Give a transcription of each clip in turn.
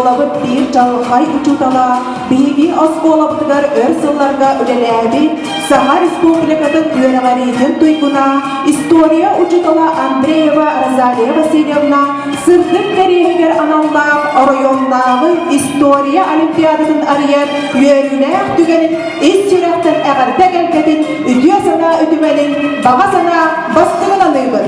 оскуолабыт биир чаҕылхай учуутала, биһиги оскуолабытыгар өр сылларга үлэлээбит Саха Республикатын үөрэҕириитин туйгуна, история учуутала Андреева Розалия Васильевна сырдык кэриэһигэр аналлаах оройуоннааҕы история олимпиадатын арыйар үөрүүлээх түгэнин ис сүрэхтэн эҕэрдэ кэлгэтин үтүө санаа үтүмэлин баҕа санаа бастыҥын аныыбыт.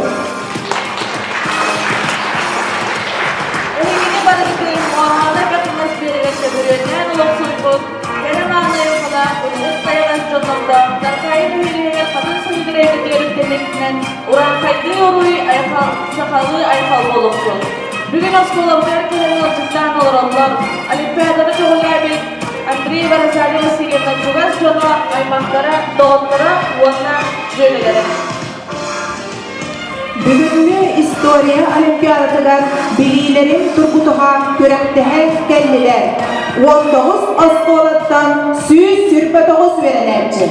Эһигини барыгытын Муоһаана Катынас биэригэр көбүрүөннээн олохсуйбут, кэрэ мааны айылҕалаах ыллык сайаҕас дьоннордоох Таркаайы бөһүөлэгэр хатын сылгырайга үөрүктэммитинэн урааҥхайдыы уруй айхал, сахалыы айхал буолуохтун. Бүгүн оскуолабытыгар кэлэн ыалдьыттаан олороллор. Олимпиаданы көҕүлээбит Андреева Розалия Васильевна чугас дьоно, аймахтара, доҕотторо уонна дьүөгэлэрэ. Бүгүҥҥү история олимпиадатыгар билиилэрин тургутуһа күрэхтэһэ кэллилэр. 19 оскуолаттан 129 үөрэнээччи.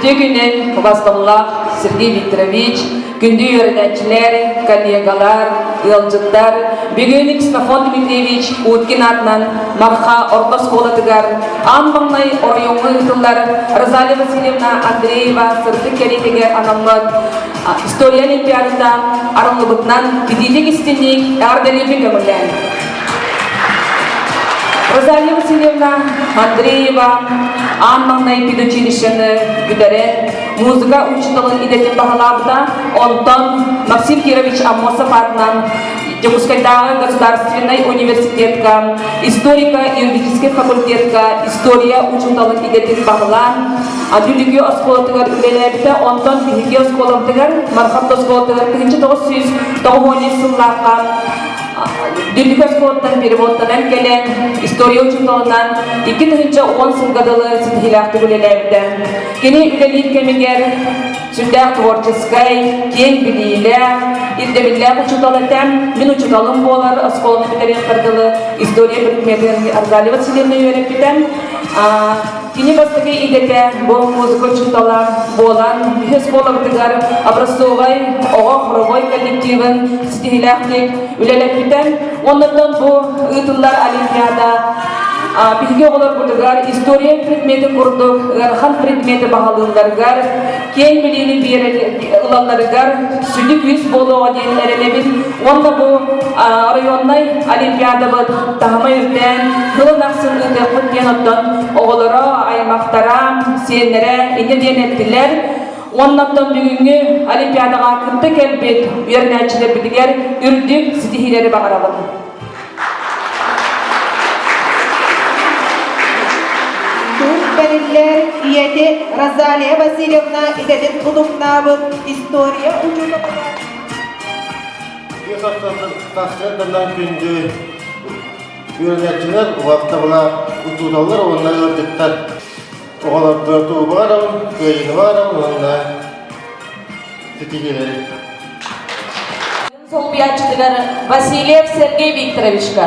Үтүө күнүн убастабыллаах Сергей Викторович, күндү үөрэнээччилэр, коллегалар, ыалдьыттар, бүгүн Ксенофонт Дмитриевич Уткин аатынан Марха орто оскуолатыгар аан маҥнай оройуоҥҥа ыытыллар Розалия Васильевна Андреева сырдык кэриэтигэр анаммыт история олимпиадата арыллыбытынан итиитик истинник эҕэрдэлиирбин көҥүллээн. Розалия Васильевна Андреева аан маҥнай педучилищены бүтэрэн музыка учууталын идэтин баһылаабыта. Онтон Максим Кирович Аммосов аатынан Дьокуускайдааҕы государственнай университетка историко-юридическай факультетка история учууталын идэтин баһылаан Дүлүгү оскуолатыгар үлэлээбитэ. Онтон биһиги оскуолабытыгар Мархат оскуолатыгар 1993 сыллаахха Дүллүкү оскуолаттан переводтанан кэлэн, история учууталынан 2010 сылга дылы ситиһиилээхтик үлэлээбитэ. Кини үлэлиир кэмигэр сүрдээх творческай, киэҥ билиилээх, ирдэбиллээх учуутал этэ. Мин учууталым буолар оскуоланы бүтэриэхпэр дылы история предметин Аргалия Васильевна үөрэппитэ. Кини бастакы идэтэ бу музыка учуутала буолан, үһүс оскуолабытыгар образцовай оҕо хоровой коллективын ситиһиилээхтик үлэлэппитэ. Оннуттан бу ыытыллар олимпиада биһиги оҕолорбутугар история предмети курдук ыарахан предмети баһылыылларыгар, киэҥ билиини биэрэр ылалларыгар сүдү күүс буолуоҕа диэн эрэнэбин. Уонна бу районнай олимпиадабыт таһыма үрдээн, сылын ахсын ыытыахпыт диэн оттон оҕолоро, аймахтара, сиэннэрэ инньэ диэн эттилэр. Уонна оттон бүгүҥҥү олимпиадаҕа кытта кэлбит үөрэнээччилэрбитигэр үрдүк ситиһиилэри баҕарабын. Тус бэриллэр ийэтэ Розалия Васильевна идэтин утумнаабыт история учуутала Тахсыарданан күндү үөрэнээччилэр, убастабыла учууталлар уонна ыалдьыттар оҕолорго тугу баҕарабын, кыайыыны баҕарабын уонна ситиһиилэри. Солбуйааччытыгар Васильев Сергей Викторовичка.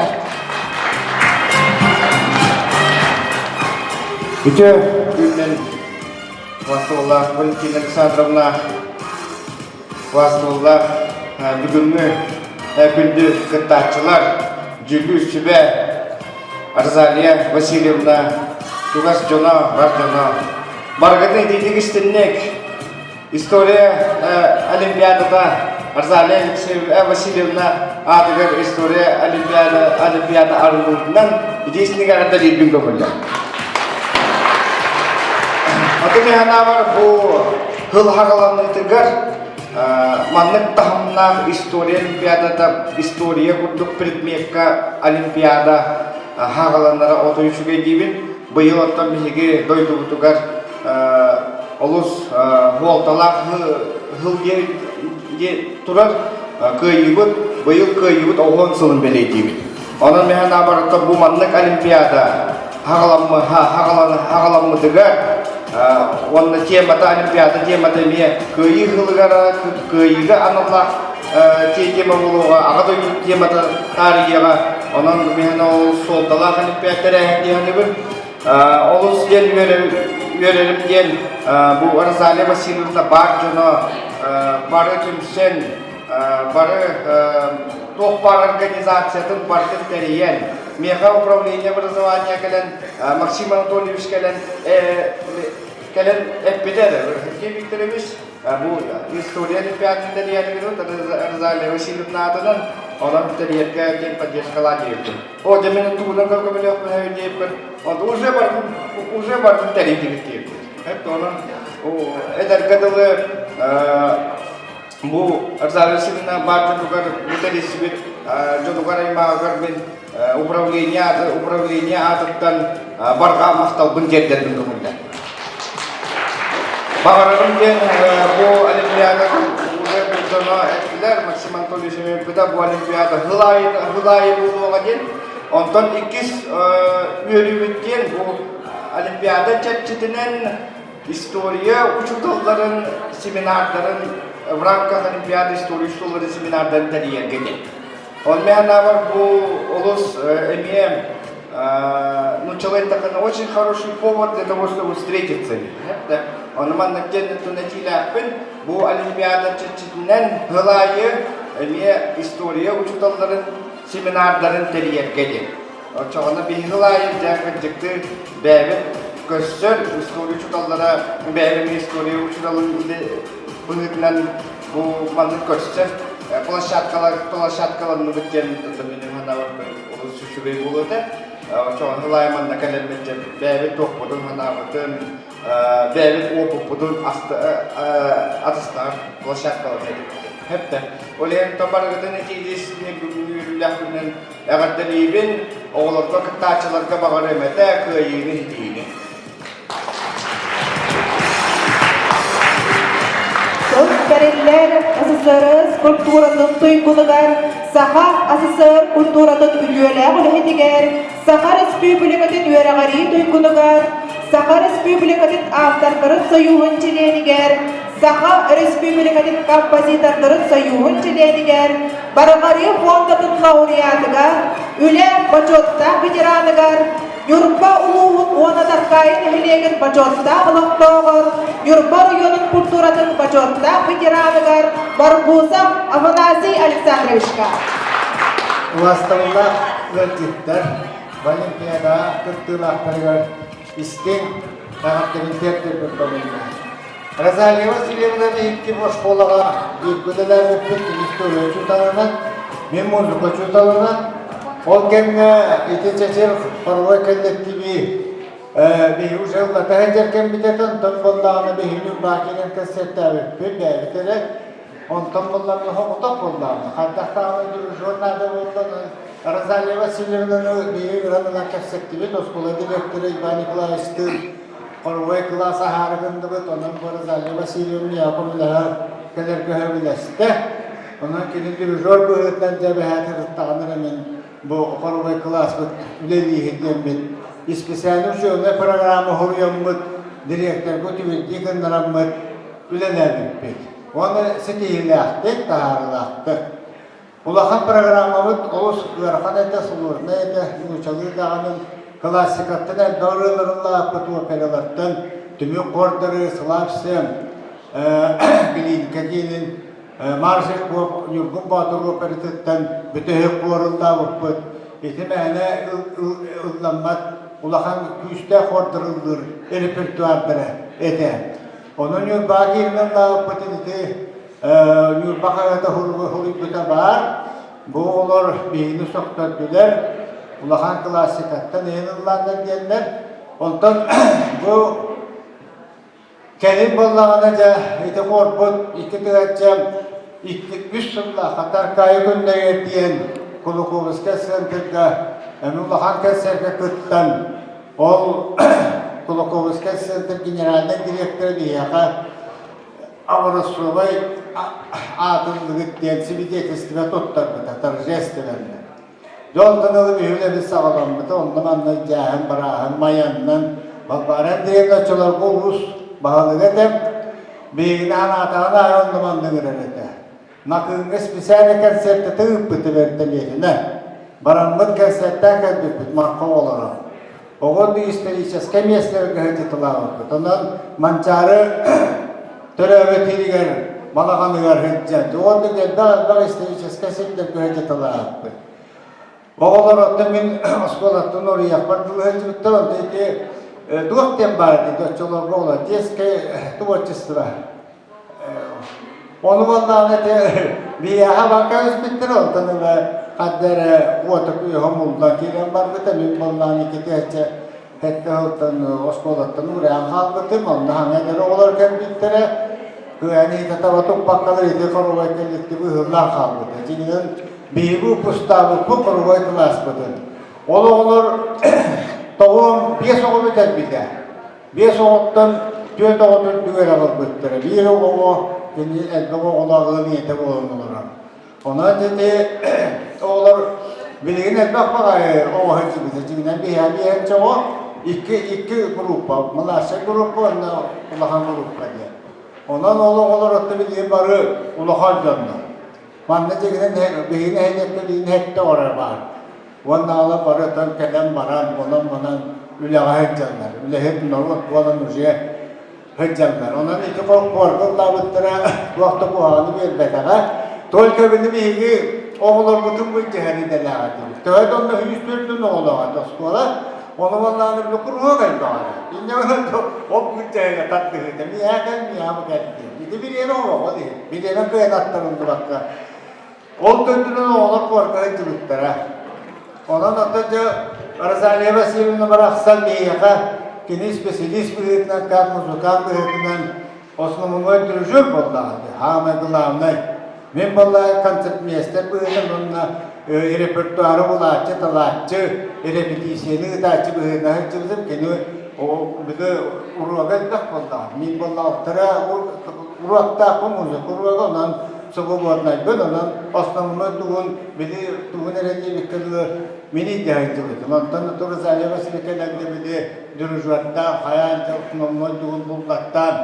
Үтүө күннэн Василовна Валентина Александровна. Убаастабыллаах бүгүҥҥү күндү кыттааччылар, дьүүллүүр сүбэ Розалия Васильевна чугас дьоно, бар дьоно. Барыгытын итиитик истинник История Олимпиадата Розалия Васильевна аатыгар История Олимпиада Олимпиада арыллыбытынан итиисник эҕэрдэлиирбин көҥүллэр. Атын санаабар бу хыл хагаланыытыгар маннык таһымнаах история олимпиадата история курдук предмекка олимпиада хагаланара отой үчүгэй диибин. Быйыл оттон биһиги дойдубутугар олус буолталаах хыл турар кыайыыбыт быйыл кыайыыбыт оҕуһун сылын бэлиэтиибит. Онон мин санаабар бу маннык олимпиада хаҕаламмытыгар уонна темата олимпиада темата эмиэ кыайыы сылыгар кыайыыга аналлаах тема буолуоҕа аҕа дойду темата таарыйыаҕа онон мин ол суолталаах олимпиада тэрээһин диэхинибин олус диэн үөрэрим диэн бу Розалия Васильевна баар дьоно бары түмсэн бары туох баар организациятын барытын тэрийэн миэхэ управление образования кэлэн Максим Анатольевич кэлэн кэлэн эппитэ Сергей Викторович бу история олимпиадатын тэрийэригин Розалия Васильевна аатынан онон тэрийэргэ диэн поддержкалаа диэбитим. О, дьэ мин тугунан көмөлөөхпүн диэбиппэр, уже бардым, уже бардым тэрийдибит диэбит. Онон эдэргэ дылы Бу Розалия Васильевна баар дьонугар бу тэрийсибит дьонугар аймааҕыгар мин управление управление аатыттан барҕа махталбын тиэрдэрбин көҥүллэр. Баҕарарым диэн бу Олимпиада уже бу дьоно эттилэр, Максим Анатольевич эппитэ бу Олимпиада хыл аайы хыл аайы буолуоҕа диэн. Онтон иккис үөрүүбүт диэн бу Олимпиада чэрчитинэн История учууталларын семинардарын в рамках Олимпиады истории учууталларын семинардарын тэрийэргэ диэн. Он миэхэ бу олус эмиэ нууччалыы эттэххинэ очень хороший повод для того, чтобы встретиться. Ону маннык диэн этиилээхпин бу Олимпиада чэрчитинэн сыл аайы эмиэ история учууталларын семинардарын тэрийэргэ диэн. Оччоҕуна биһиги ылаайы дьэ кырдьыкты бэйэбит көрсөр история учууталлара бэйэбит история учууталын быһыытынан бу маннык көрсөр площадкалар площадкаланныбыт диэн олус үчүгэй буолуо этэ. Оччоҕуна ылаайы манна кэлэммит дьэ бэйэбит туохпутун санаабытын бэйэбит уопуппутун атыстаһар площадкалар этибит. Хэптэ. Ол иһин барыгытын итиилис үөрүүлээх күнүнэн Эҕэрдэлиибин, оҕолорго кыттааччыларга баҕарыам этэ кыайыыны ситиһиини. Тыл бэриллэр СССР культуратын туйгунугар, Саха СССР культуратын үтүөлээх үлэһитигэр, Саха Республикатын үөрэҕирии туйгунугар, Саха Республикатын автордарын сойууһун чилиэнигэр, Саха Республикатын композитордарын сойууһун чилиэнигэр, Барҕарыы фондатын лауреатыгар, үлэ бочуоттаах ветераныгар, Ньурба улууһун уонна Таркаайы нэһилиэгин бочуоттаах олохтооҕор, Ньурба оройуонун культуратын бочуоттаах ветераныгар Баргузов Афанасий Александровичка. Убаастабыллаах ыалдьыттар, Олимпиадаҕа кыттыылаахтарыгар истиҥ эҕэрдэбин тиэрдэрбин көҥүллээх. Розалия Васильевна биһикки оскуолаҕа бииргэ үлэлээбиппит история учууталынан, мин музыка учууталынан. Ол кэмҥэ ити чэчир хоровой коллективи биһиги уже ыллата сылдьар кэммит этэ, онтон буоллаҕына биһиги Ньурбаакинан концертаабыппыт бэйэбит эрэ. Онтон буоллаҕына соҕотох буоллаҕына, хайдах даҕаны дирижер наада буолла, Розалия Васильевнаны биһиги ыран ылан кэпсэттибит, оскуола директора Иван Николаевичтыын хоровой кылаас аһаары гынныбыт, онон бу Розалия Васильевна Яковлева кэлэргэ сөбүлэстэ. Онон кини дирижер быһыытынан дьэ эбэһээт ырыттаҕына эрэ мин бу хоровой кылааспыт үлэлииһит диэммит исписээлин учебнай программа суруйаммыт, директорга үтүгүрдии гыннараммыт үлэлээбиппит. Уонна ситиһиилээхтик, таһаарыылаахтык. Улахан программабыт олус ыарахан этэ, сложнай этэ, нууччалыы даҕаны классикаттан элбэх ырыаларылаахпыт опералартан түмүк хордары, Славсен, Глинка диэнин. Маршик Ньургун Боотур оператыттан бүтэһик хуоруллаабыппыт. Ити мээнэ ылламмат улахан күүстээх хуордарыллыыр репертуардара этэ. Ону Ньурбаҕа киирэн ыллаабыппытын ити Ньурба хаһыата суруйбута баар. Бу оҕолор биһигини сөхтөрдүлэр, улахан классикаттан иһин ыллааннар диэннэр. Онтон бу Кэлин буоллаҕына дьэ ити хуорбут 2 тыһыынча 2 үс сыллаах Таркаайы күннэригэр диэн Кулаковскай центрга эмиэ улахан концерка кыттан ол Кулаковскай центр генеральнай директора биһиэхэ образцовай аатыллыгыт диэн свидетельство туттарбыта торжественно. Дьэ онтон ыла үһүлэбит саҕаламмыта, онно-манна дьааһын барааһын майаннан Балбаара Андреевна оччолорго улуус баһылыга этэ. Биһигини анаатаҕын аайы онно-манна ыҥырар этэ. Накыыҥҥа специальный концертата ыыппыта бэртэлиэтинэ. Бараммыт концертаан кэлбиппит Марха оҕолоро. Оҕо историческай миэстэлэргэ сылдьыталаабыппыт. Онон Манчаары төрөөбүт сиригэр балаҕаныгар сылдьан, уонна элбэх-элбэх историческай сирдэргэ сылдьыталаабыппыт. Оҕолор оттон мин оскуолаттан уруйахпар дылы сылдьыбыттар, онто ити туох диэн баар ити оччолорго оҕолор детское творчество Ону буоллаҕына ити биһиэхэ бакка түспүттэр, онтон ыла ханна эрэ уота күүһэ умуллан киирэн барбыта, мин буоллаҕына 2 тыһыынча сэттэ сылтан оскуолаттан уурайан хаалбытым, онно саҥа эдэр оҕолор кэлбиттэрэ, кыайан иһитэ таба туппаккалар ити хоругай коллектив ыһыллан хаалбыта. Дьиҥинэн биһиги выпустаабыппыт хоругай кылааспытын. Ол оҕолор 95 оҕо бүтэрбитэ. Биэс оҕоттон түөрт оҕотун үрдүгэр аҕалбыттара. Биир оҕо кини элбэх оҕолоох ыал ийэтэ буолан олорор. Онон ити оҕолор билигин элбэх баҕайы оҕо сылдьыбыта. Дьиҥинэн биһиэхэ биэһинчэ оҕо икки группа, младшай группа уонна улахан группа диэн. Онон ол оҕолор отто билигин бары улахан дьоннор. Манна дьиҥинэн биһиги нэһилиэккэ билигин сэттэ оҕо баар. Уонна ала барытан кэлэн баран, онон-манан үлэҕэ сылдьаллар. Үлэһит норуот буолан уже сылдьаллар. Онон ити холкуорга ыллаабыттара туох да куһаҕаны биэрбэтэҕэ. Только били биһиги оҕолорбутун былдьаһар идэлээх этибит. Төһө да онно 104 оҕолоох этэ оскуола. Ону буоллаҕына били куруһуок элбэҕэ. Инньэ гынан ол былдьаһыыга тардыһыыта миэхэ кэл, миэхэ бу кэл диэн. Ити бириэмэ оҕоҕо диһи. Бириэмэ кыайан аттарыллыбакка Ол төрдүнэн оҕолор куорка сылдьыбыттара. Онон оттон дьэ Розалия Васильевна барахсан биһиэхэ кини специалист быһыытынан, как музыкант быһыытынан основной дирижер буоллаҕа дии, самое главное. Мин буолла концертмейстер быһыытынан уонна репертуары булааччы, талааччы, репетицияны ыытааччы быһыытынан сылдьыбытым. Кини били уруога элбэх буоллаҕа. Мин буоллаҕа уруоктаахпын музыка уруога, онон свободнайбын, онон основной тугун били тугун эрэ диэбиккэ дылы мин идеһайдыбытым. Онтон Розалия Васильевна кэлэннэ били дирижердаах хайаан основной тугун буллаттаан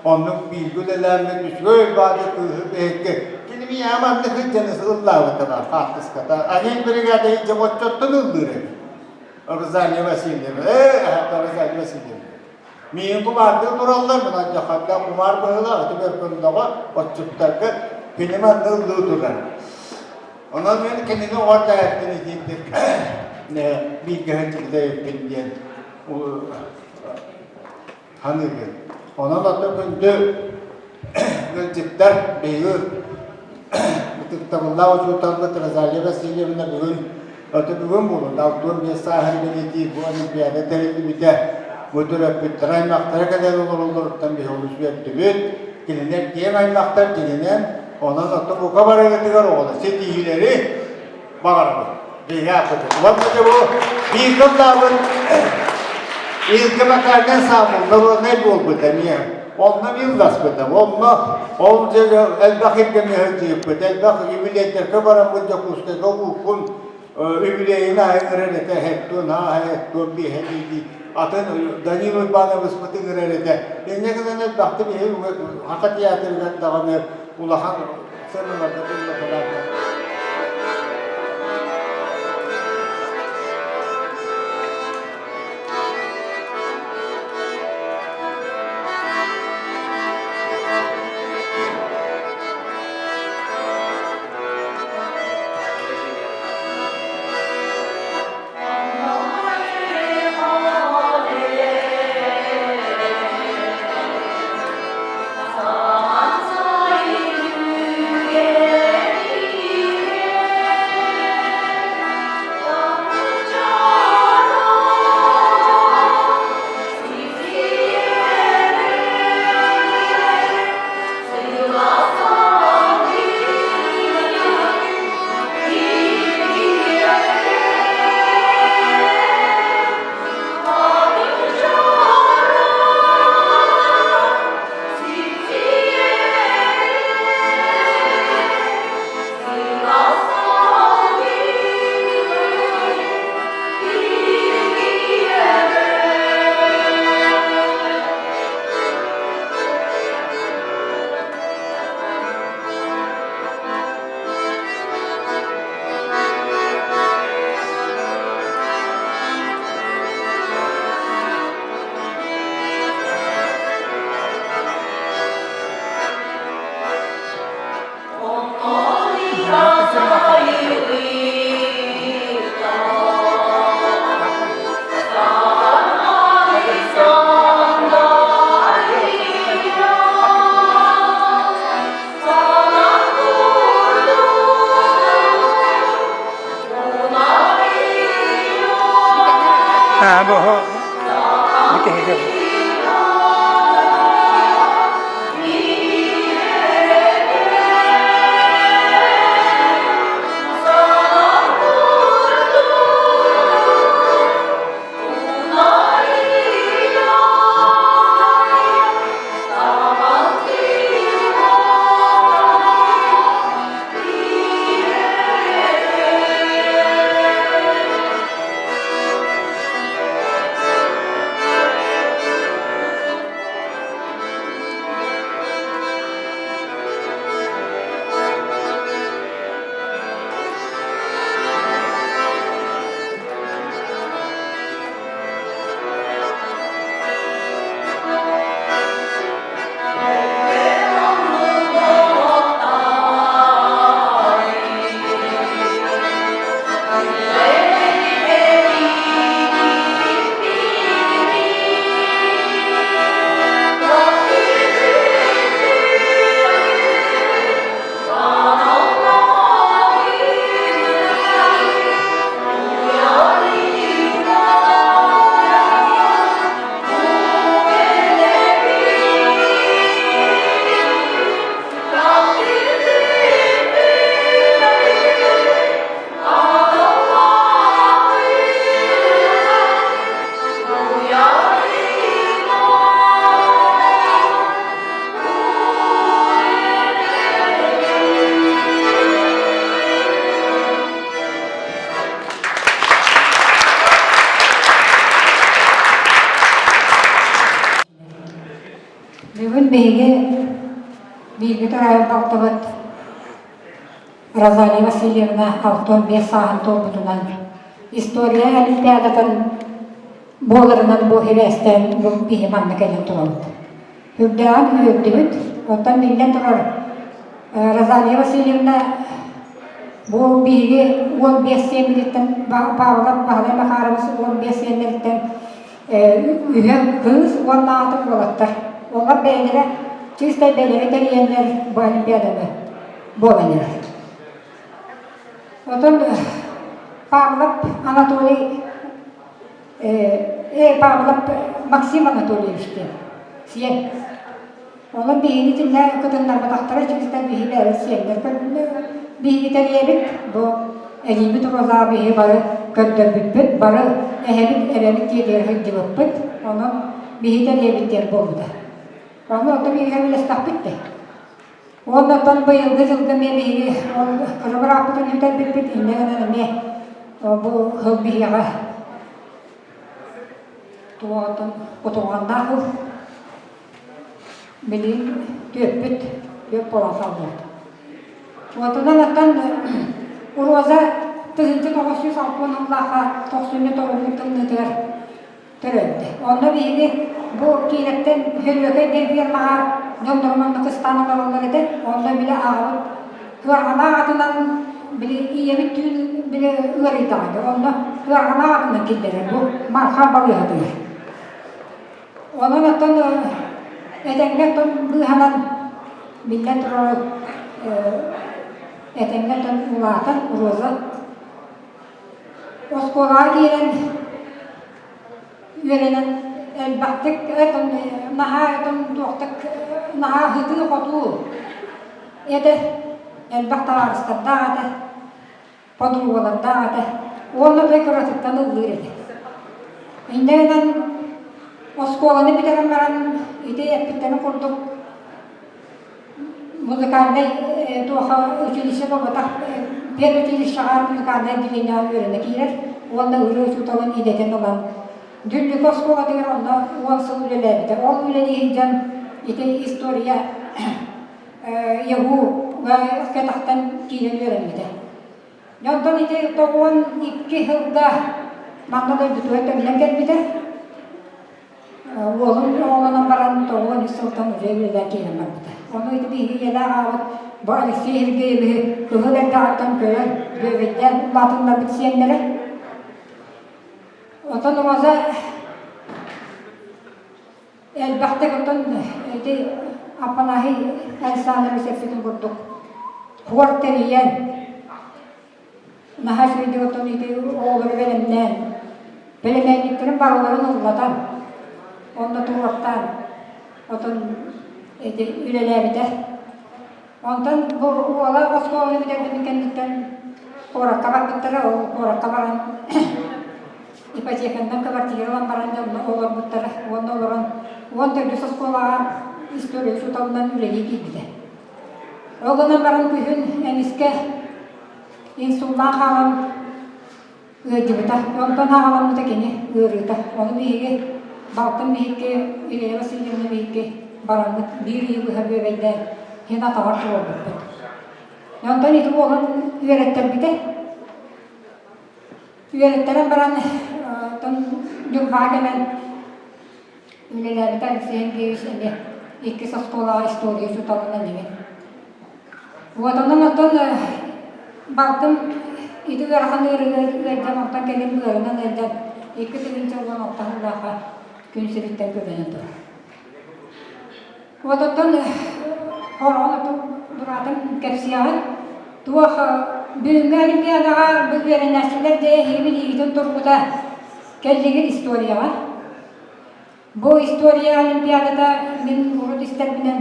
оннук бииргэ үлэлээммит үчүгэй баады кыыһы биһикки кини миэхэ маннык сылдьан ыллаабыта баар хаартыската. Анин бригада илдьэ отчоттон ыллыыр эбит. Розалия Васильевна, ээ, Розалия Васильевна. Миигин кумаардыы тураллар, мына дьахарда кумаар быһыылаах ити бөркөндөҕө отчуттарга кини манна ыллыы турар. Онон мин кинини оҕо эрдэҕиттэн итиитик бииргэ сылдьыбыта эбиппин диэн саныыбын. Онон ото күндү ыалдьыттар биһиги ытыктабыллаах учууталбыт Розалия Васильевна бүгүн Аты бүгүн буолун, 65 сааһын бэлиэтиир бу Олимпиада тэриллибитэ. Бу төрөппүттэр аймахтара кэлэн олороллоруттан биһи олус үөрдүбүт. Кинилэр киэҥ аймахтар дьиҥинэн, онон оттон бука барыгытыгар оҕолор ситиһиилэри баҕарабыт. Биһиги ааппытын. Уонна дьэ бу бииргэ ыллаабыт Илгэ Макарьян саамыл народнай буолбут эмиэ. Онно ылласпыта. Онно ол дьэ элбэх иргэни сылдьыыппыт, элбэх юбилейдэргэ бараммыт Дьокуускайга ууккун юбилейин аайы ыҥырар этэ, һэттуон ааһа, һэттуон биэһэ дии атын Данил Уйбаанабыспыт ыҥырар этэ. Инньэ гынан элбэхтик иһи Саха театрыгар даҕаны улахан сыаналарга ыллаталаата. Абоһо бүтэһигэ Бүгүн биһиги бииргэ төрөөбүт балтыбыт Розалия Васильевна 65 сааһын туолбутунан история олимпиадатын буоларынан бу сибээстээн бу биһи манна кэлэн турабыт. Үрдээҕин үөрдүбүт. Оттон биллэн турар Розалия Васильевна бу биһиги 15 сиэммититтэн Павлов Баһылай Махарович 15 сиэннэриттэн үһү кыыс уонна атын уолаттар. Олор бэйэлэрэ чистай бэйэлэрэ тэрийэннэр бу олимпиаданы буолан эрэр. Отон Павлов Анатолий э, Павлов Максим Анатольевич диэн сиэн. Онон биһиги итиннэ кытыннарбатахтара чистай биһи бэйэбит сиэннэр биһиги тэрийэбит. Бу эдьиийбит Роза биһи бары көрдөрбүппүт, бары эһэбит, эбэбит диэтигэр сылдьыбыппыт. Онон биһи тэрийэбит диэн буолбута. Ону оттон биһиги үлэстэхпит дээ. Уонна оттон быйылгы дьылга эмиэ биһиги ол кыра бырааппытын сүтэрбиппит, инньэ гынан эмиэ бу сыл биһиэхэ туоҕуттан кутурҕаннаах ыл билигин түөппүт түөп буолан хаалбыт. Уотунан оттон Роза 1960 сыллаахха тохсунньу тоҕуһун тымныытыгар төрөөбүтэ. Онно биһиги бу киинэттэн Хөрүөкэй диэн фермаҕа дьоннорум онно кыстаан олороллор этэ. Онно били аҕабыт кыарҕалаах атынан били ийэбит түүн били ыарыйдаҕа Онно кыарҕалаах атынан киллэрэр бу Марха балыыһатыгар. Онон оттон этэҥҥэ оттон быыһанан биллэн турар этэҥҥэ оттон улаатан Роза оскуолаҕа киирэн үөрэнэн элбэхтик наһаа туохтук наһаа сытыы-хотуу этэ элбэх табаарыстардаах этэ подругалардаах этэ уонна той кыратыттан ыллыыр этэ инньэ гынан оскуоланы бүтэрэн баран ити эппиттэрин курдук музыкальнай туоха училище буолбатах педучилищеҕа музыкальнай отделениеҕа үөрэнэ киирэр уонна ырыа учууталын идэтин ылан Дүллүкү оскуолатыгар онно 10 сыл үлэлээбитэ. Ол үлэлии сылдьан ити история ЯГУ-га кэтэхтэн киирэн үөрэммитэ. Онтон ити 92 сылга манна дойдутугар төннөн кэлбитэ. Уолун оҕолонон баран 93 сылтан уже үлэлээн киирэн барбыта. Ону ити биһиги ийэлээх аҕабыт бу Алексей Сергеевиһи кыһыл эрдэҕиттэн көрөн, бүөбэйдээн улаатыннарбыт сиэннэрэ. Отон Роза элбэхтик отон ити Аппанаһый Александрович эппитин курдук хуор тэрийэн наһаа үчүгэйдик отон ити оҕолору бэлэмнээн. Бэлэмнэнньиктэрин барыларын ыллатан, онно туруортаан, отон ити үлэлээбитэ. Онтон бу уола оскуоланы бүтэрбитин кэнниттэн куоракка барбыттара, ол куоракка баран ипотеканнан квартира ылан баран дьонно олорбуттара уонна олорон 14 оскуолаҕа история учууталынан үлэлии киирбитэ. Ол гынан баран күһүн эмискэ инсуллаан хаалан ыалдьыбыта. Онтон аҕаламмыта кини ыарыыта. Ону биһиги балтым биһикки Елена Васильевна биһикки бараммыт биир ыйы быһа бүөбэйдээн иһин атаҕар туруорбуппут. Онтон ити уолун үөрэттэрбитэ. Үөрэттэрэн баран оттон Ньурбаҕа кэлэн үлэлээбитэ Алексей Андреевич эмиэ иккис оскуолаҕа история учууталынан эмиэ. Вот онон оттон балтым ити ыарахан ыарыыга ыалдьан онтон кэлин быарынан ыалдьан 2016 сыллаахха күн сириттэн көбөнөн турар. Вот оттон хороҕон оту быраатым кэпсиэҕин туох бүгүҥҥү олимпиадаҕа бу үөрэнээччилэр дьэ эһиги билиигитин тургута кэллигит историяҕа. Бу история олимпиадата мин урут истэрбинэн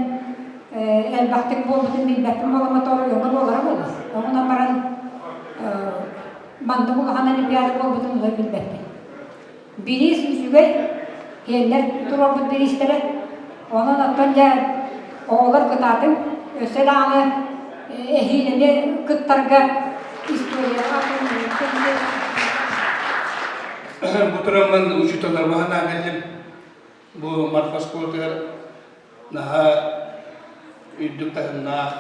элбэхтик буолбутун билбэппин буоламмат оройуоҥҥа буолара буолуо. Онон баран маннык улахан олимпиада буолбутун улар билбэппин. Бириис үчүгэй, кинилэр туруорбут бириистэрэ. Онон оттон дьэ оҕолор кытаатыҥ, өссө даҕаны эһиилэни кыттарга историяҕа Бу тураммын учууталларбын анаан кэллим. Бу Марфа оскуолатыгар наһаа үрдүк таһымнаах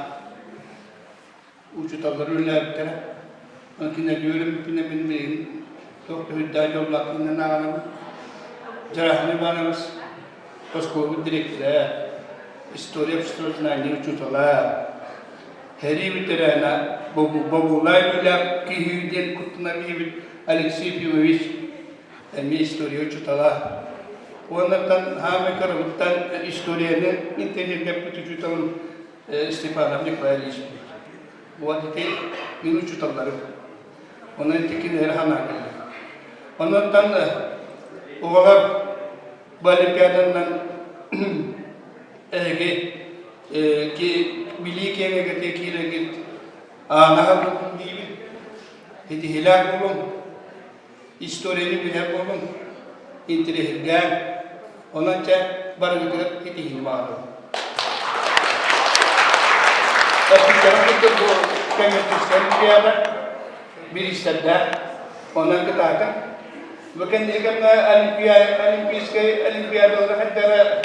учууталлар үлэлээбиттэрэ. Кинилэргэ үөрэммиппинэн мин билигин туох да үрдээх дьоллоохпунан ааҕынабын. Дьарахан Иванович оскуолабыт дириэктэрэ, история обществознания учуутала, сэрии ветерана, бобуулаах үлэлээх киһи диэн куттанар киһибит Алексей Ефимович эмиэ история учуутала. Уоннаттан хаамай кырабыттан историяны интэриэһиргэппит учууталым Степанов Николай Ильич Вот ити мин учууталларым. Онон ити кинилэри санаан кэллим. Оннуттан оҕолор бу олимпиаданан эһиги билии киэҥ эйгэтигэр киирэргит аанаһа буоллун диибин. Ситиһиилээх буолуҥ, историяны билэр буолуҥ, интэриэһиргээн, онон чэ барыгытыгар ситиһиини баҕарабын. Эппиттэрин курдук бу коммерческай олимпиада бириистэрдээх, онон кытаатыҥ. Бу кэнники кэмҥэ олимпийскай олимпиадалары хайдара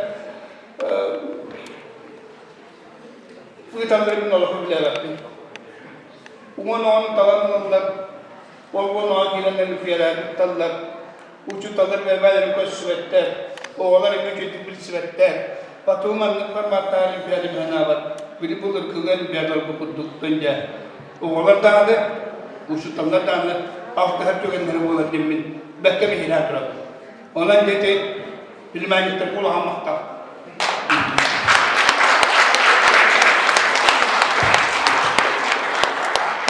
ыыталларын олох билээбэппин. Уҥан оҕону талан ылаллар, ол уон оҕо киирэн олимпиадаҕа кытталлар, учууталлар бэйэлэрин көрсүбэттэр, оҕолор эмиэ үчүгэйдик билсибэттэр. Потом маннык форматтаах олимпиада мин санаабар, били былыргылыы олимпиадаларга курдук дьэ оҕолор даҕаны, учууталлар даҕаны алтыһар түгэннэрэ буолар диэммин бэркэ биһирээн турабын. Онон дьэ Племянниктарга улахан махтал.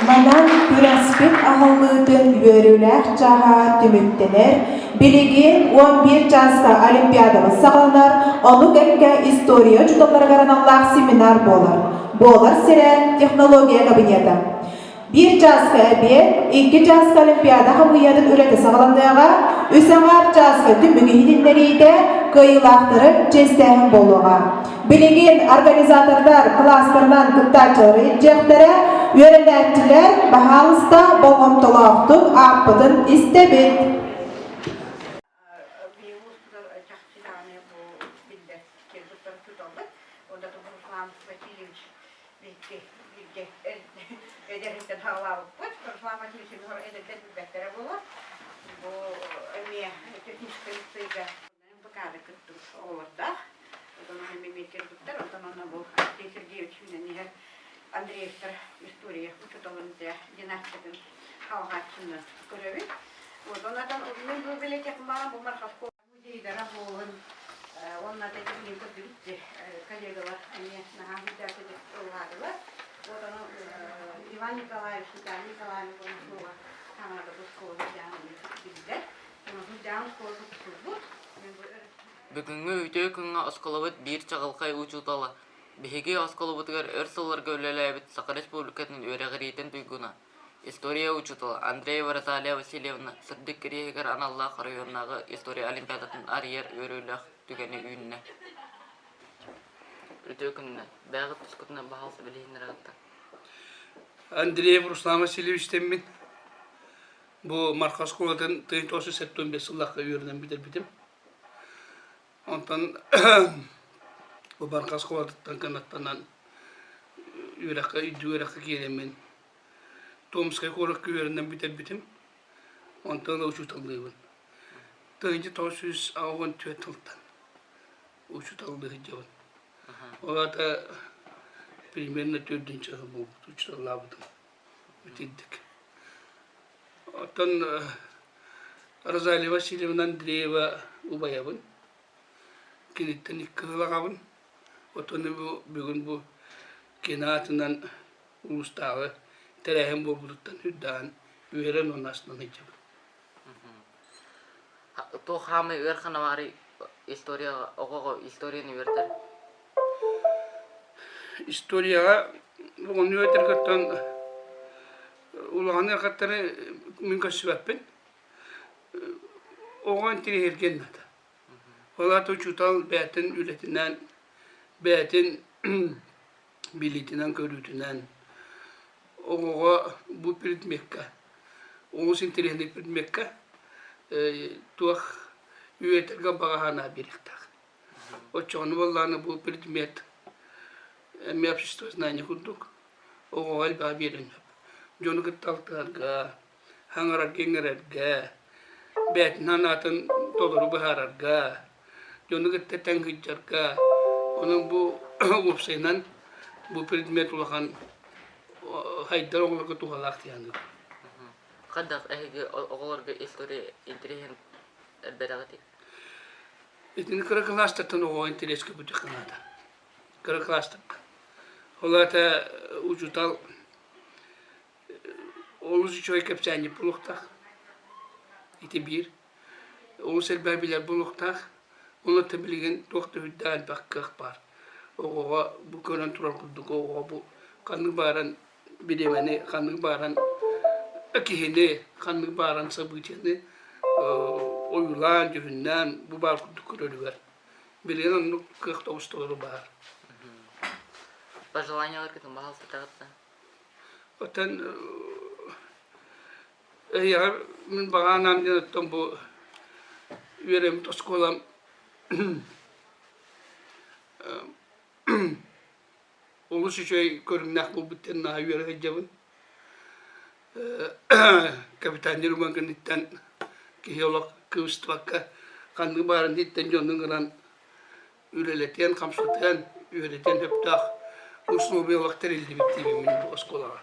Манан күрэспит аһыллыытын үөрүүлээх чааһа түмүктэнэр. Билигин 11 чааска Олимпиадабыт саҕаланар, ону кэккэ история учууталларыгар аналлаах семинар буолар. Буолар сирэ технология кабинета. Биир чааска эбиэт, икки чааска Олимпиада хамыыйатын үлэтэ саҕаланыаҕа, үс аҥаар чааска түмүк иһитиннэриитэ, кыайыылаахтары чиэстээһин буолуоҕа. Билигин организатордар кылаастарынан кыттааччылары илдьиэхтэрэ, үөрэнээччилэр, баһаалыста, болҕомтолоохтук ааппытын истэбит. Чахчы даҕаны бу биллэр киэн туттар учууталбыт. Онда Руслан Васильевич биһикки бииргэ эдэринтэн саҕалаабыппыт. Руслан Васильевич эдэрдэр билбэттэрэ буолуо. Бу эмиэ техническэй лицейгэ МПК-ны кыттыбыт оҕолордоох. Онон эмиэ кэлбиттэр. Онтон онно бу Алексей Сергеевич үүнэн иһэр Андреевтар история учууталын династиятын салҕааччыны көрөбүт. Вот, онон мин бу библиотекам бу Марховко музейдара буолун уонна тэтимнин көрдүбүт коллегалар эмиэ наһаа үрдээхтик ыллаатылар. Вот ону Иван Николаевич, Виталий Николаевич уонна суола Таҥарабыт оскуола дьаһанын биллэр. Бүгүҥҥү үтүө күҥҥэ оскуолабыт биир чаҕылхай учуутала, биһиги оскуолабытыгар өр сылларга үлэлээбит Саха Республикатын үөрэҕириитин туйгуна, история учуутала Андреева Розалия Васильевна сырдык кириэһигэр аналлаах оройуоннааҕы история олимпиадатын арыйар үөрүүлээх түгэни үүннэ. Үтүө күнүнэн, бэйэҕит тускутунан баһаалыста билиһиннэрэҕит Андреев Руслан Васильевич дэммин. Бу Марха оскуолатын 1975 сыллаахха үөрэнэн бүтэрбитим. Онтон бу Марха оскуолатыттан кынаттанан үөрэххэ, үрдүк үөрэххэ киирэммин Томскай куоракка үөрэнэн бүтэрбитим. Онтон ыла учууталлыыбын. 1984 сылтан учууталлыы сылдьабын. Ол аата примерно төрдүнчү сыл буолбут учууталлаабытым. Итинник. Оттон Розалия Васильевна Андреева убайабын. Киниттэн икки сыл аҕабын. Оттон бу бүгүн бу кини аатынан улуустааҕы тэрээһин буолбутуттан үрдээн үөрэн уонна астынан сылдьабын. Туох хаамай ыарахана баарый историяҕа оҕоҕо историяны үөрэтэр? Историяҕа оҕону үөрэтэргиттэн улахан ыарахаттары мин көрсүбэппин. Оҕо интириэһиргиэн наада. Ол аата учуутал бэйэтин үлэтинэн, бэйэтин билиитинэн-көрүүтүнэн оҕоҕо бу предмеккэ, олус интэриэһинэй предмеккэ туох үөрэтэргэ баҕа санаа биэриэхтээх. Оччоҕуна буоллаҕына бу предмет эмиэ обществознание курдук оҕоҕо элбэҕи биэриэн сөп. Дьону кытта алтыһарга, хаҥарарга-иҥэрэргэ, бэйэтин санаатын толору быһаарарга, дьону кытта тэҥ сылдьарга. Онон бу уопсайынан бу предмет улахан хайдар оҕолорго туһалаах дии саныыбын. Хайдах эһиги оҕолорго история интэриэһин элбэтэҕитий? Итини кыра кылаастартан оҕоҕо интэриэскэ бүтүөххэ наада. Кыра кылаастартан. Ол аата учуутал Олус үчүгэй кэпсээнньит буолуохтаах. Ити биир. Олус элбэҕи билэр буолуохтаах. Онон билигин туох да үрдээх элбэх кыах баар. Оҕоҕо бу көрөн турар курдук оҕоҕо бу ханнык бааран бириэмэни, ханнык бааран киһини, ханнык бааран событиены ойуулаан, дьүһүннээн бу баар курдук көрөрүгэр. Билигин оннук кыах тоҕус толору баар. Пожеланияларгытын баһаалыста таҕытта. Оттон эйиэхэ мин баҕа санаам диэн оттон бу үөрэммит оскуолам олус үчүгэй көрүҥнээх буолбут диэн наһаа үөрэ сылдьабын. Капитан Роман кэнниттэн киһи олох кыбыстыбакка ханнык баарын диэттэн дьону ыҥыран үлэлэтиэн, хамсатыан, үөрэтиэн сөптөөх условиялар тэриллибит диибин мин бу оскуолаҕа.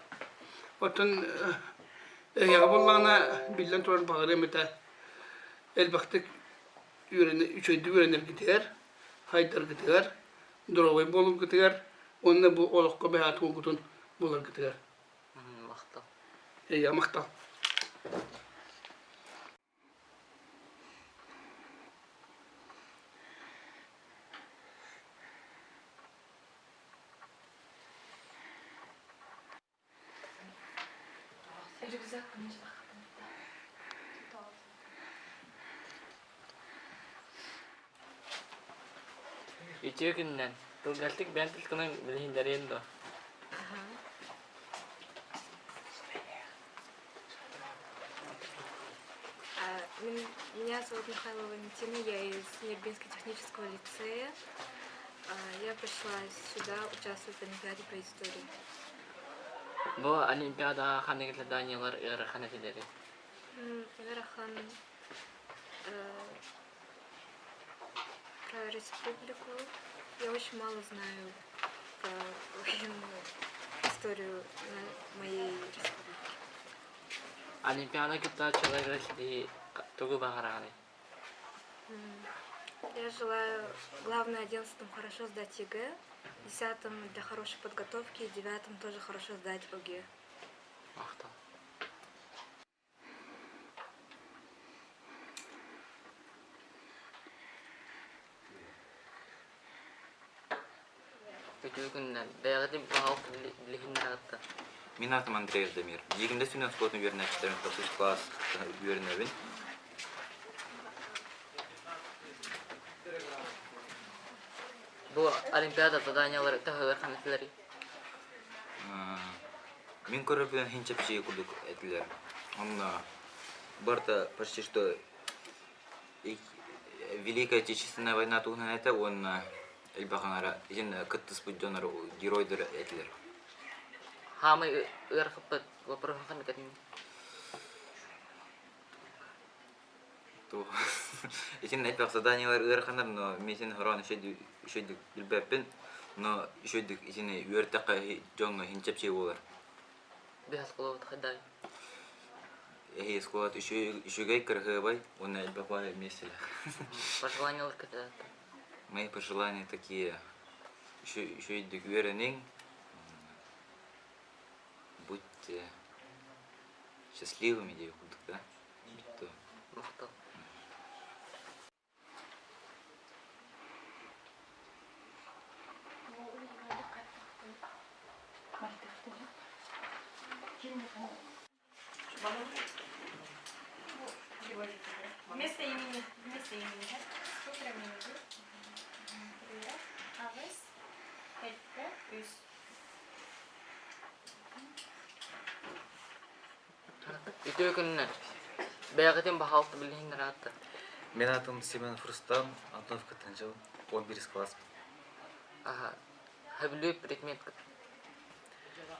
Оттон эһиэхэ буоллаҕына, биллэн турар баҕарыам этэ элбэхтик үөрэнэ, үчүгэйдик үөрэнэргитигэр, хайдаргытыгар, доруобай буоларгытыгар уонна бу олоххо бэйэҕит уолгутун буларгытыгар. Махтал. Эйиэхэ махтал. Үтүө күнүнэн! Кылгастык бэйэҥ тускунан билиһиннэриэн дуо? Меня зовут Михайлова Валентина, я из Нербинского технического лицея. Я пришла сюда участвовать в Олимпиаде по истории. Бу Олимпиадаҕа ханнык заданиелар ыарахан этилэрий? Ыарахан про республику. Я очень мало знаю про военную историю моей республики. Олимпиада кыттааччыларыгар ситиһии тугу баҕараҕыный? Я желаю, главное, одиннадцатым хорошо сдать ЕГЭ, десятым для хорошей подготовки и девятым тоже хорошо сдать ОГЭ. Махтал. Үтүө күнүнэн, бэйэҕитин баһаалыста билиһиннэрэҕит да? Мин аатым Андрей Дамир. Дьиикимдэ сүнэн оскуолатын үөрэнээччилэрин тохсус кылаас үөрэнэбин. Бу Олимпиада заданиелары таһыгар ханна Мин көрөрбүнэн иһин чэпчэки курдук этилэр. Онно барыта почти что Великая Отечественная война туһунан этэ уонна элбэх аҥара итиннэ кыттыспыт дьоннор геройдар этилэр. Хаамай ыарахаппыт вопроһун ханнык этиҥ? Итиннэ элбэх заданиелар ыараханнар, но мин син хороон үчүгэйдик билбэппин, но үчүгэйдик итини үөртэххэ дьоҥҥо иһин чэпчэки буолар. Биһ оскуолабыт хайдай? Эһи оскуолат үчүгэй, кыраһыабай уонна элбэх баай миэстэлээх. Пожеланиялар кытаата. Мои пожелания такие. Үчүгэйдик үөрэниҥ, будьте счастливыми диэбит курдук да. Махтал. Вместо имени, вместо имени. Аҕыс, сэттэ, үс. Үтүө күнүнэн. Бэйэҕитин баһаалыста билиһиннэрэҕит да? Мин аатым Семен Фрустан, Антоновка Тынжыл, 11 класс. Аха. Сөбүлүүр предметкыт?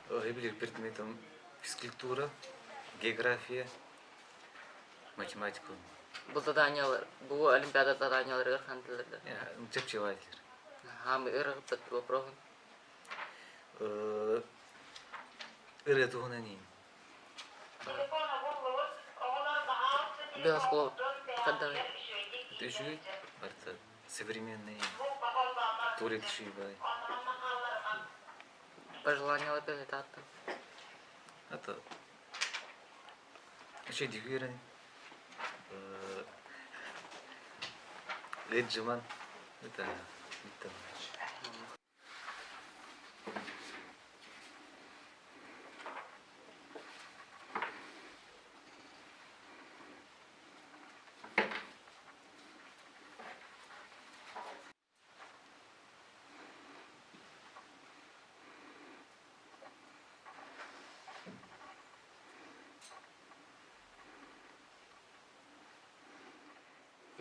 Сөбүлүүр предметим физкультура, география, математика. Бу заданиялар, бу олимпиада заданияларыгар хантылар да? Чэпчэки Хаамы ырыгыппыт вопроһун? Ырыа туһунан иин. Это үчүгэй, барыта современный туалет үчүгэй Пожелания тааттан. Это үчүгэй үөрэн Эджиман это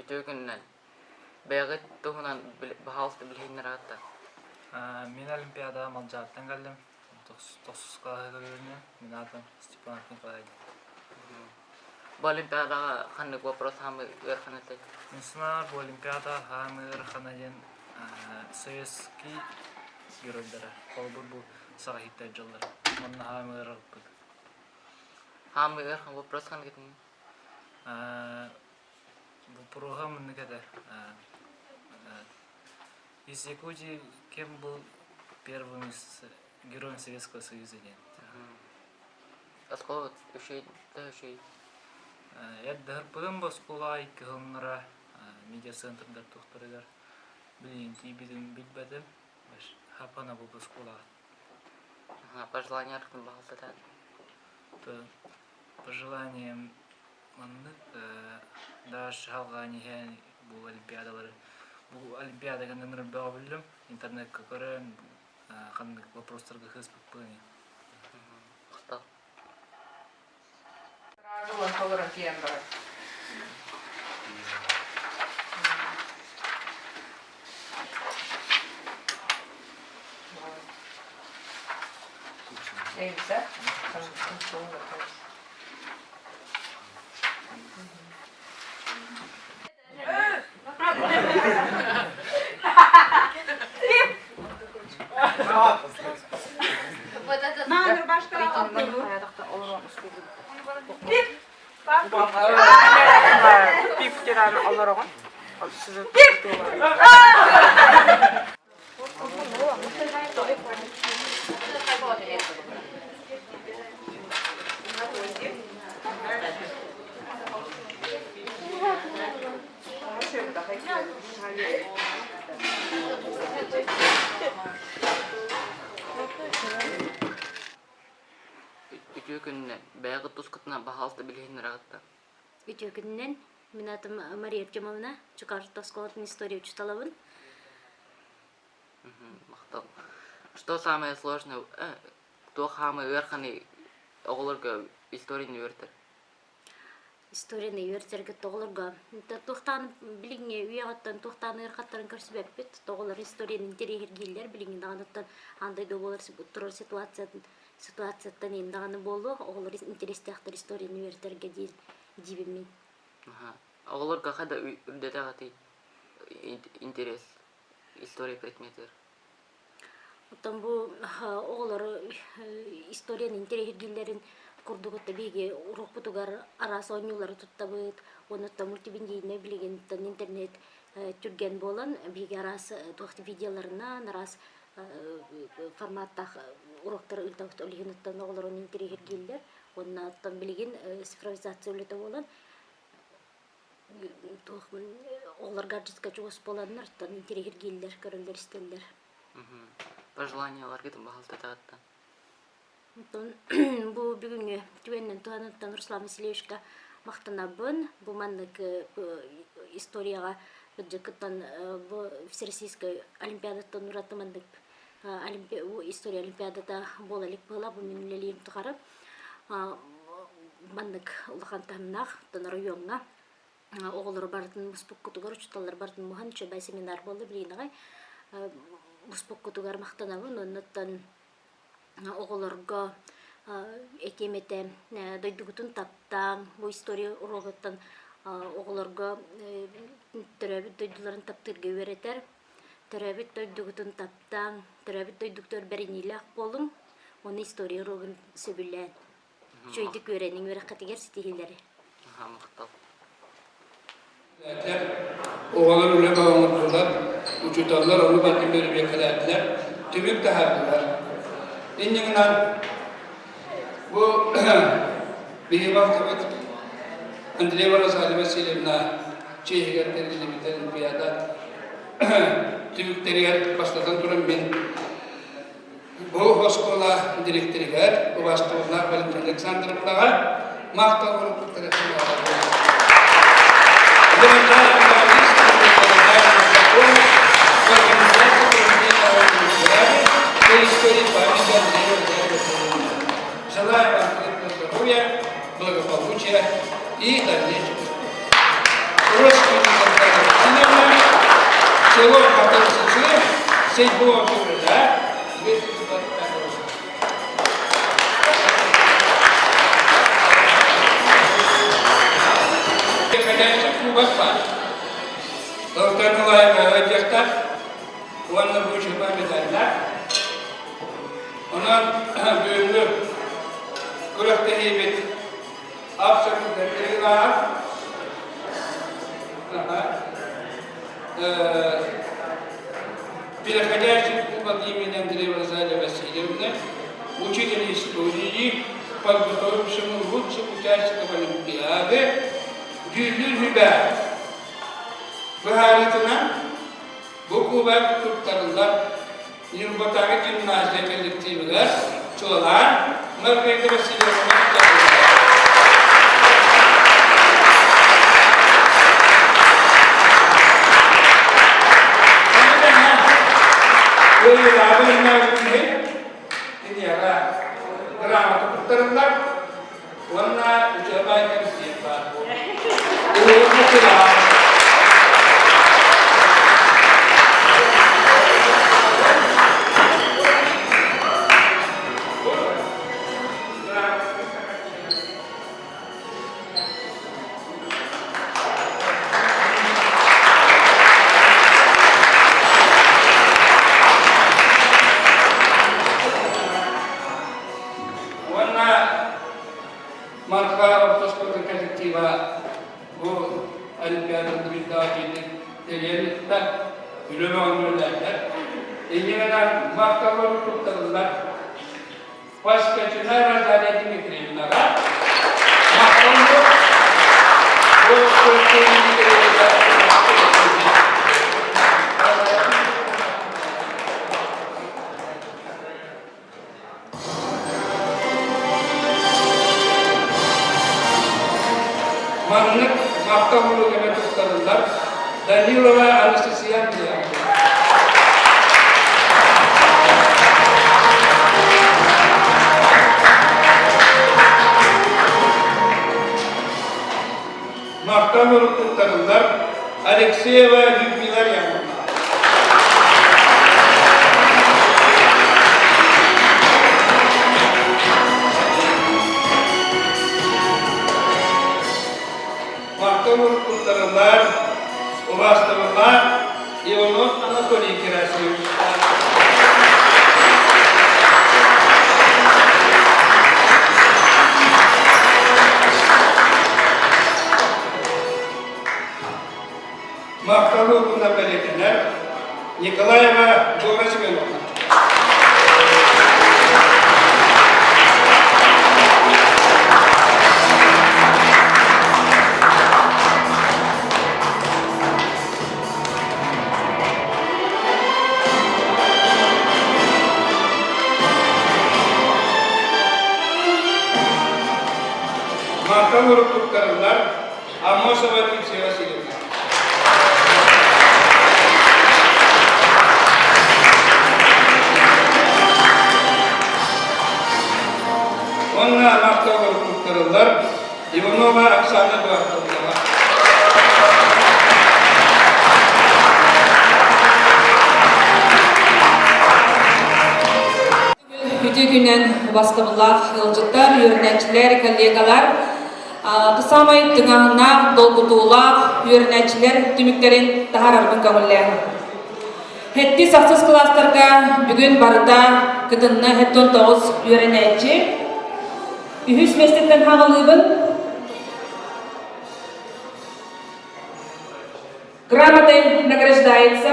Үтүө күнүнэн. Бэйэҕит туһунан баһаалыста билиһиннэрэҕит да? Мин Олимпиадаҕа Малдьааттан кэллим. Тохсус кылааһыгар үөрэнэм. Мин аатым Степанов Николай. Бу Олимпиадаҕа ханнык вопрос хаамыы ыарахан этэй? Мин санаабар бу Олимпиада хаамыы ыарахана диэн советский геройдара, холобур бу саҕа иһиттэр дьоллоро. Манна хаамыы ыарахаппыт. Хаамыы ыарахан вопрос ханнык этиний? Боппуруоһа маннык этэ. Из Якутии кем был первым героем Советского Союза диэн. Оскуола үчүгэй да үчүгэй. Эрдэһэрпытын бу оскуола кыһыллара медиацентрдар туохтарыгар билигин тиийбитин билбэтим. Хапана бу оскуолаҕа. Пожелания баҕалатаат. Пожеланием Маннык даже халҕаан иһэн бу олимпиадалары бу олимпиадага нөмерин бөҕө биллим интернекка көрөн ханнык вопростарга кыыспыппын Махтал. Толорон киирэн барар. Elsa, Пиптиран олороҕун. Бэйэҕит тускутунан баһаалыста билиһиннэрэҕит да? Үтүө күнүнэн. Мин аатым Мария Артемовна, Чукарта оскуолатын история учууталабын. Махтал. Что самое сложное, туох хаамай ыарханый оҕолорго историяны үөрэтэр? Историяны үөрэтэргэ оҕолорго туохтаан билиҥҥи үйэҕиттэн туохтаан ыарахаттарын көрсүбэппит. Оҕолор историяны интэриэһиргииллэр билиҥҥи даҕаныттан аан дойду буолар турар ситуациятын ситуацияттан иһин даҕаны буолуо оҕолор интэриэстээхтэр историяны үөрэтэргэ диир диибин мин. Оҕолорго хада үрдэтэҕитий интерес история предметигэр? Оттон бу оҕолору историяны интэриэһиргииллэрин курдук отто биһиги уруокпутугар араас оонньуулары туттабыт уонна оттон мультимедийнай билигинтэн интернет түргэн буолан биһиги араас туох видеоларынан араас форматтаах уруоктары ыытабыт ол иһин оттон оҕолорун интэриэһиргииллэр уонна оттон билигин цифровизация үлэтэ буолан туох оҕолор гаджетка чугас буоланнар оттон интэриэһиргииллэр көрөллөр-истэллэр. Пожеланияларгытын баһылтатаҕыттан. Оттон бу бүгүҥҥү түгэнинэн туһаныттан Руслан Васильевичка махтанабын. Бу маннык историяҕа кырдьыккыттан бу Всероссийскай олимпиадаттан ураты маннык история олимпиадата буола илик буола бу мин үлэлиирим тухары маннык улахан таһымнаах оттон оройуоҥҥа оҕолору барытын муспуккутугар учууталлар барытын муһан үчүгэй семинар буолла билигин аҕай муспуккутугар махтанабын оннуттан оҕолорго этиэм этэ дойдугутун таптааҥ бу история уруогуттан оҕолорго төрөөбүт дойдуларын таптыырга үөрэтэр төрөөбүт дойдугутун таптааҥ төрөөбүт дойдугутугар бэриниилээх буолуҥ уонна история уруогун сөбүлээн Үчүгэйдик үөрэниҥ, үөрэххитигэр ситиһиилэри. Махтал. Оҕолор үлэ оҥордулар, учууталлар ону барытын бэрэбиэркэлээтилэр, түмүк таһаардылар. Инньэ гынан бу биһиги балтыбыт Андреева Розалия Васильевна чиэһигэр тэриллибит Олимпиада түмүктэригэр бастатан туран мин Бу оскуола дириэктэригэр убаастабыллаах Валентина Александровнаҕа махтал уруттуктары Желаю вам крепкого здоровья, благополучия и дальнейших успехов. Село Хатырсычы 7 февраля 2025 года. Приходящих кубок бар. Ылтанылаева диэхтэр уонна бу чыпа медаллар. Онон бүгүҥҥү күрэхтэһиибит абсолютно Переходящий кубок имени Андрея Розалии Васильевны, учитель истории, подготовившему лучших участников Олимпиады, дьүүллүүр сүбэ быһаарыытынан бу кубок туттарыллар Ньурбатааҕы гимназия коллективыгар чуолаан Маргарита Васильевна Кыайыылааҕы иһин киниэхэ грамота туттарыллар уонна учебай кэмсиэн баар буолар. Уонна Марха ортоскуолатын коллектива бу Олимпиаданы билдэҕэ тэрийэн ыытта, үлэ бөҕөнү үлэлээтилэр. Инньэ гынан махталлары туттарыллар. Поскачина Розалия Дмитриевнаҕа махталлы бу Маннык махтал уруогар туттарыллар Данилова Анастасия Андреевна. Махтал урук туттарыллар Алексеева Людмила Яковлевна. Махтал урук туттарыллар убаастабыллаах Иванов Анатолий Герасимович. Махталы угуна бэлиэтэнэр Николаева Дора Семеновна. Мантан урут туттарыллар Аммосова Люция Васильевна. Онна махтал туттарыллар Иванова Оксана Эдуардовна. Үтүө күнэн убастабыллаах ыалдьыттар, үөрэнээччилэр, коллегалар. Саамай тыҥааһыннаах, долгутуулаах үөрэнээччилэр түмүктэрин таһаарарбын көҥүллээн. Хэттис ахсыс кылаастарга бүгүн барыта кытынна 79 үөрэнээччи. Үһүс миэстэттэн хаҕылыыбын. Грамотой награждается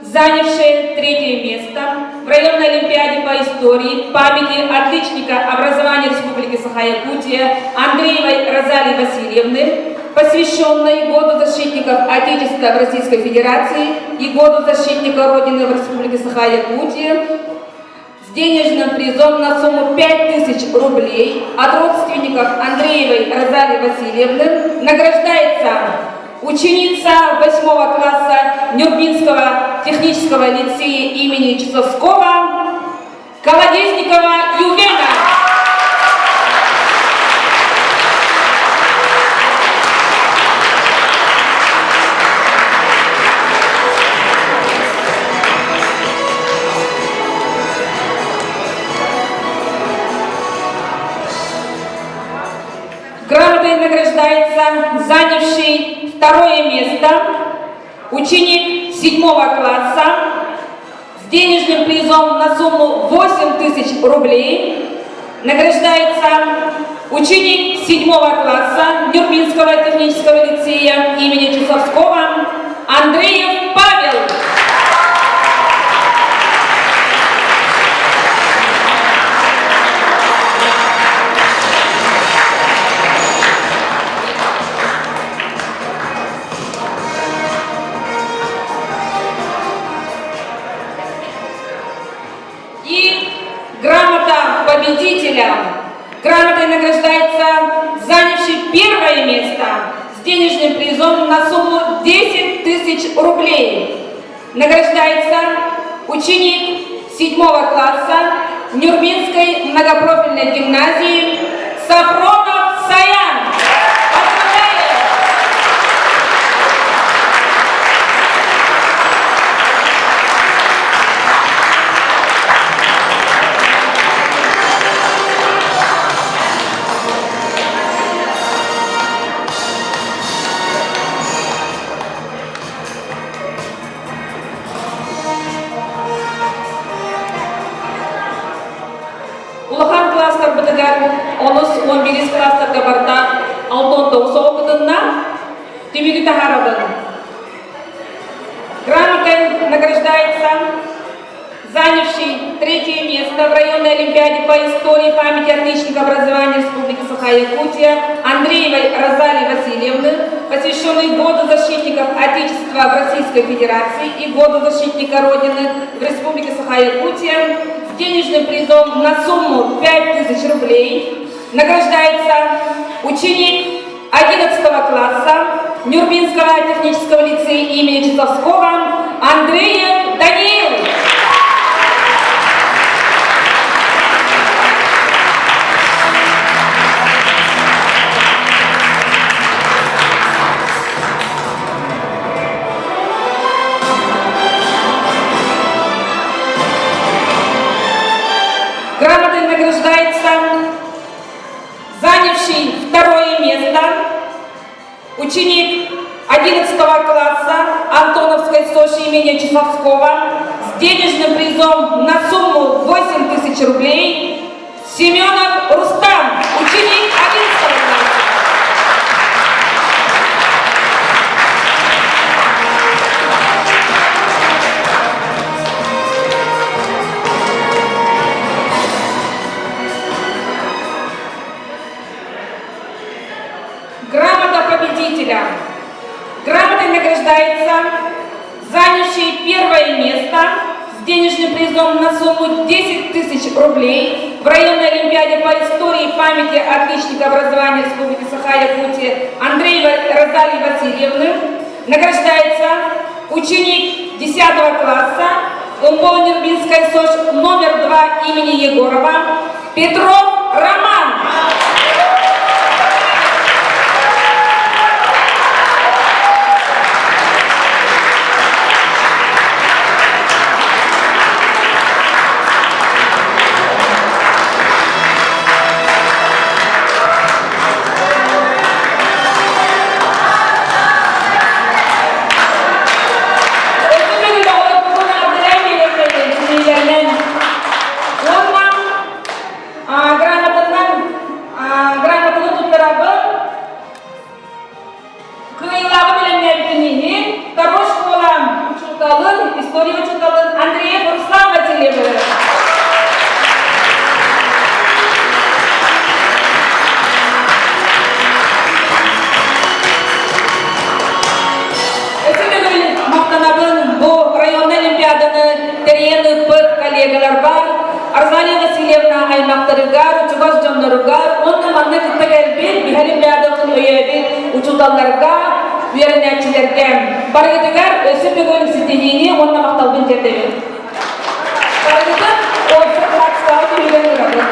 занявшая третье место в районной олимпиаде по истории памяти отличника образования Республики Саха-Якутия Андреевой Розалии Васильевны, посвященной Году защитников Отечества в Российской Федерации и Году защитника Родины в Республике Саха-Якутия, с денежным призом на сумму 5000 рублей от родственников Андреевой Розалии Васильевны награждается ученица 8 класса Нюрбинского технического лицея имени Часовского Колодезникова Ювена. Грамотой награждается занявший второе место ученик седьмого класса с денежным призом на сумму 8 тысяч рублей награждается ученик седьмого класса Нюрбинского технического лицея имени Чусовского Андреев Павел. И грамота победителя. Грамотой награждается занявший первое место с денежным призом на сумму 10 тысяч рублей. Награждается ученик седьмого класса Нюрбинской многопрофильной гимназии Сафронов Саян. Поздравляем! Улахан класстарбытыгар онус 11 класстарга барда 69 оҕо кытынна. Түмүгү таһаарабын. Грамотой награждается занявший третье место в районной олимпиаде по истории памяти отличника образования Республики Саха-Якутия Андреевой Розалии Васильевны, посвященный Году защитников Отечества в Российской Федерации и Году защитника Родины в Республике Саха-Якутия с денежным призом на сумму 5000 рублей награждается ученик 11 класса. Нюрбинского технического лицея имени Часовского Андреев Даниил. Грамотой награждается занявший второе место ученик 11 класса Антоновской СОШ имени Часовского с денежным призом на сумму 8 тысяч рублей Семенов Рустам, ученик 11 класса. Грамота победителя. Грамотой награждается занявший первое место с денежным призом на сумму 10 тысяч рублей в районной олимпиаде по истории памяти отличника образования Республики Саха-Якутия Андреевой Розалии Васильевны. Награждается ученик 10 класса УМБО Нюрбинской СОЖ номер 2 имени Егорова Петров Роман. Грамотанан грамотаны туттарабын кыайыылааҕы бэлэмнээбитин иһин второй школа учууталын, история учууталын Андреев Руслан Васильевы. Өссө төгүл махтанабын бу районный олимпиаданы тэрийэн ыыппыт коллегаларбар Розалия Васильевна аймахтарыгар, чугас дьонноругар уонна манна кытта кэлбит биһи олимпиадабытын өйөөбүт учууталларга, үөрэнээччилэргэ барыгытыгар өссө төгүл ситиһиини уонна махталбын тиэрдэбин. Барыгытын уопсай практикаҕа түһүлэн ырабыт.